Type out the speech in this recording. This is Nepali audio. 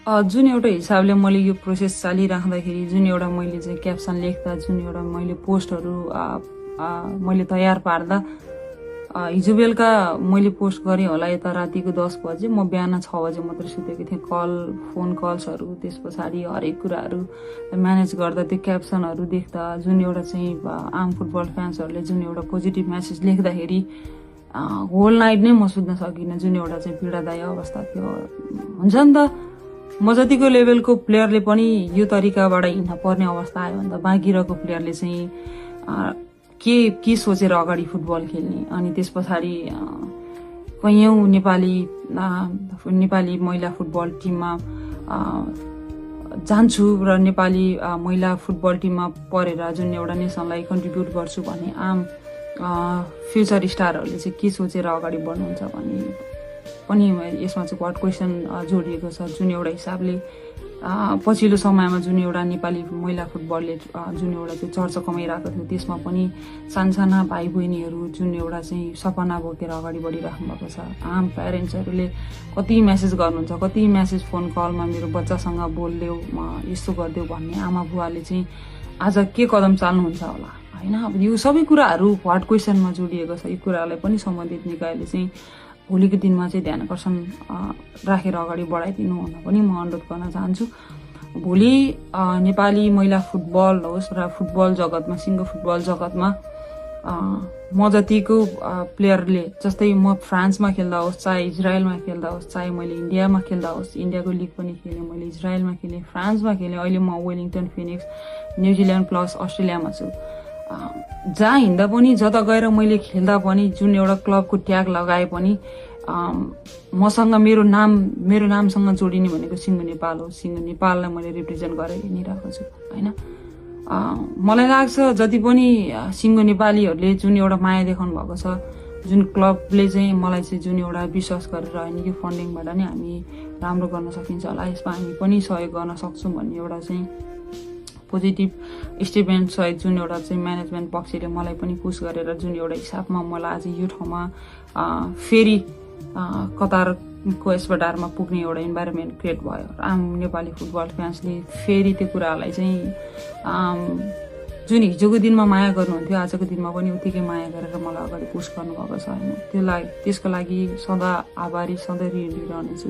जुन एउटा हिसाबले मैले यो प्रोसेस चालिराख्दाखेरि जुन एउटा मैले चाहिँ क्याप्सन लेख्दा जुन एउटा मैले पोस्टहरू मैले तयार पार्दा हिजो बेलुका मैले पोस्ट गरेँ होला यता रातिको 10 बजे, म बिहान 6 बजे मात्र सुतेको थिएँ। फोन कल्सहरू त्यस पछाडि हरेक कुराहरू म्यानेज गर्दा त्यो क्याप्सनहरू देख्दा जुन एउटा चाहिँ आम फुटबल फ्यान्सहरूले जुन एउटा पोजिटिभ म्यासेज लेख्दाखेरि होल नाइट नै म सुत्न सकिनँ। जुन एउटा चाहिँ पीडादायी अवस्था थियो। हुन्छ नि त, म जतिको लेभलको प्लेयरले पनि यो तरिकाबाट हिँड्न पर्ने अवस्था आयो भने त बाँकी रहेको प्लेयरले चाहिँ के सोचेर अगाडि फुटबल खेल्ने। अनि त्यस पछाडि कैयौं नेपाली महिला फुटबल टिममा जान्छु र नेपाली महिला फुटबल टिममा परेर जुन एउटा नेसनलाई कन्ट्रिब्युट गर्छु भन्ने आम फ्युचर स्टारहरूले चाहिँ के सोचेर अगाडि बढ्नुहुन्छ भन्ने पनि यसमा चाहिँ वाट क्वेसन जोडिएको छ। जुन एउटा हिसाबले पछिल्लो समयमा जुन एउटा नेपाली महिला फुटबलले जुन एउटा त्यो चर्चा कमाइरहेको थियो, त्यसमा पनि सानसाना भाइ बहिनीहरू जुन एउटा चाहिँ सपना बोकेर अगाडि बढिराख्नु भएको छ। आम प्यारेन्ट्सहरूले कति म्यासेज गर्नुहुन्छ, कति म्यासेज फोन कलमा मेरो बच्चासँग बोलिदेऊ, यस्तो गरिदेऊ भन्ने आमा बुवाले चाहिँ आज के कदम चाल्नुहुन्छ होला होइन। अब यो सबै कुराहरू वाट क्वेसनमा जोडिएको छ। यो कुराहरूलाई पनि सम्बन्धित निकायले चाहिँ भोलिको दिनमा चाहिँ ध्यान आकर्षण राखेर अगाडि बढाइदिनु भन्न पनि म अनुरोध गर्न चाहन्छु। भोलि नेपाली महिला फुटबल होस् र फुटबल जगतमा, सिङ्गो फुटबल जगतमा म जतिको प्लेयरले, जस्तै म फ्रान्समा खेल्दा होस्, चाहे इजरायलमा खेल्दा होस्, चाहे मैले इन्डियामा खेल्दा होस्, इन्डियाको लिग पनि खेलेँ, मैले इजरायलमा खेलेँ, फ्रान्समा खेलेँ, अहिले म वेलिङटन फिनिक्स, न्युजिल्यान्ड प्लस अस्ट्रेलियामा छु। जहाँ हिँड्दा पनि, जता गएर मैले खेल्दा पनि, जुन एउटा क्लबको ट्याग लगाए पनि मसँग मेरो नामसँग जोडिने भनेको सिङ्गो नेपाल हो। सिङ्गो नेपाललाई मैले रिप्रेजेन्ट गरेर हिँडिरहेको छु होइन। मलाई लाग्छ जति पनि सिङ्गो नेपालीहरूले जुन एउटा माया देखाउनु भएको छ, जुन क्लबले चाहिँ मलाई चाहिँ जुन एउटा विश्वास गरेर होइन कि फन्डिङबाट नै हामी राम्रो गर्न सकिन्छ होला, यसमा हामी पनि सहयोग गर्न सक्छौँ भन्ने एउटा चाहिँ पोजिटिभ स्टेटमेन्ट सहित जुन एउटा चाहिँ म्यानेजमेन्ट पक्षले मलाई पनि पुस गरेर जुन एउटा हिसाबमा मलाई आज यो ठाउँमा फेरि कतारको एस्पेडारमा पुग्ने एउटा इन्भाइरोमेन्ट क्रिएट भयो। आम नेपाली फुटबल फ्यान्सले फेरि त्यो कुराहरूलाई चाहिँ जुन हिजोको दिनमा माया गर्नुहुन्थ्यो, आजको दिनमा पनि उत्तिकै माया गरेर मलाई अगाडि पुस गर्नुभएको छ होइन। त्यसको लागि सदा आभारी, सधैँ ऋणी रहनेछु।